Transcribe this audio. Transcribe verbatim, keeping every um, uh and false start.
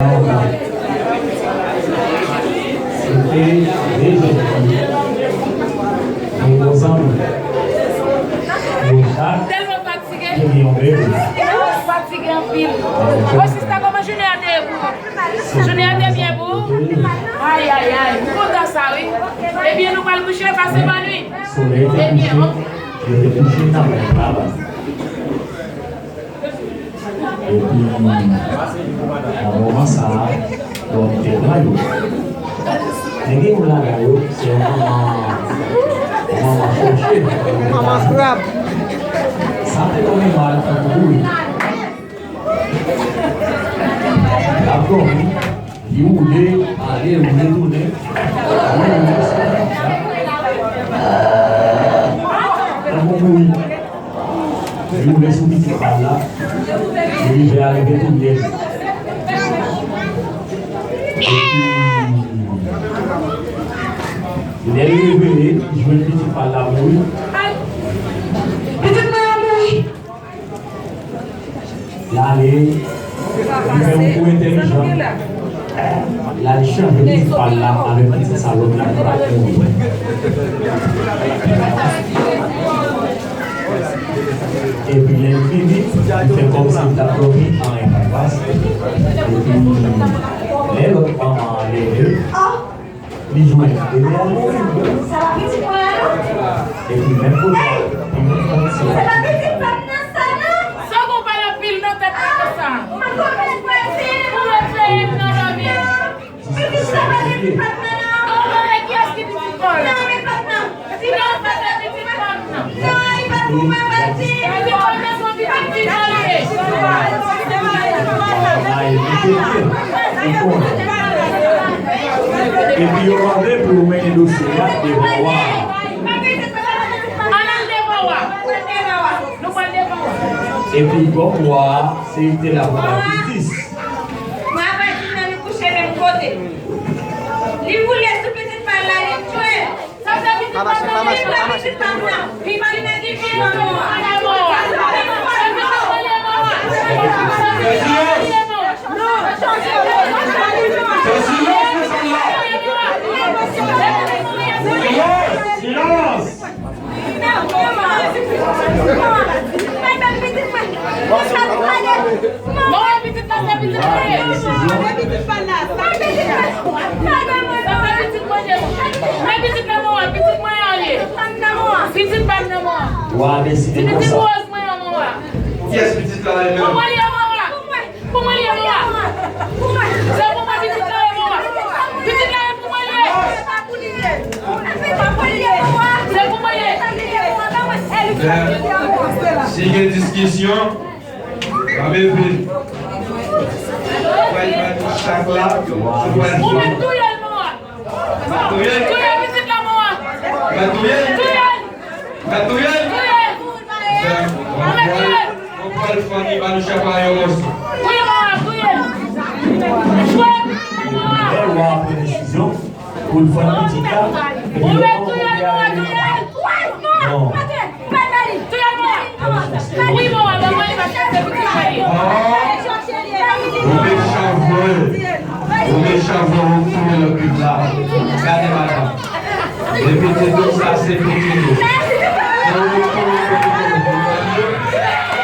Se te de jèn fi. Yon gwo zanmi. Yon chak. Tèlman fatige. Ki gen yon bebe. Fatige anpil. O sista, kòman jounen an te ye pou ou? Jounen an te byen pou ou? Ay, ay, ay. M kontan sa, wi. Ebyen, nou pral kouche, pase bòn nwit. Solèy te kouche. Yo te kouche nan men travay. Epi, nan moman sa a, bon, m te pran yo. Men gen youn ladan yo, se yon manman, yon manman chòche. Manman krab. Sa te fè m mal tankou bouyi. L ap dòmi, li woule, ale, woule, tounen. Woule, woule, sa tankou bouyi. Li woule sou pitit pa l la, li rive a leve touye l. Epi, lè l reveye, li jwenn pitit pa l la mouri. Pitit mwen an mouri. L ale, li fè yon kou entèlijan. L al chanje pitit pa l la avèk pitit sa lòt la ki pa t mouri. Epi lè l fini, li fè kòmsi li t ap dòmi, anyen pa t pase. Epi lè lòt manman an leve, li jwenn bebe a mouri. Epi menm kote a, li menm kòmsi li pa t mouri. Sa gon pale anpil nan tèt mwen konsa. Ou reveye m nan dòmi an. Pitit sa pa gen pitit pa t nan. Ou konnen kiyès ki pitit pa w la? Non, men pa t nan. Pitit pa t nan, pitit pa m nan. Non, li pa pou mwen, pa di. Pitit pa m nan, se yon pitit pijan li ye. Epi yo mande pou yo mennen dosye a devan wa a. Ann al devan wa. Nou pral devan wa. Epi bò wa a, se te la pou ba jistis. Mwen avè ti frè nou kouche menm kote. Li woule sou pitit pa l la, li tchwe. Sa se pitit pa m nan, li pa pitit pa m nan. Li pa pitit pa m nan. Silans, silans. Mwen wè pitit la, se pitit mwen ye. Sa se pitit mwen ye. Men pitit la mwen wè, pitit mwen an ye. Pitit pa m nan mwen. Wa a deside konsa. Pitit wòz mwen an mwen wè. Kiyès pitit la ye menm? Pou mwen li an mwen wè. Pou mwen li an mwen wè. Se pou mwen pitit la ye mwen wè. Pitit la ye pou mwen li ye. Se pou mwen li ye. Si gen diskisyon, pa beve. Pral bay chak la, ou pral fè. Ou mèt touye l, mwen wè. Touye l. Touye pitit la, mwen wè. Mèt touye l. Touye l. Mèt touye l. Touye l. Mèt touye l. Bon, bon, bon, fanmi, ba nou chak la yon mòso. Touye l, mwen wè, touye l. Touye pitit la, mwen wè. Lè wa a pran desizyon, Pou l fann pitit la, epi yo pa ankò fè anyen. Non. Ou mechan vre. Ou mechan vre, ou touye lòt pitit la. Gade madanm. Men pitit ou sa se pitit ou. Se ou ki touye pitit ou.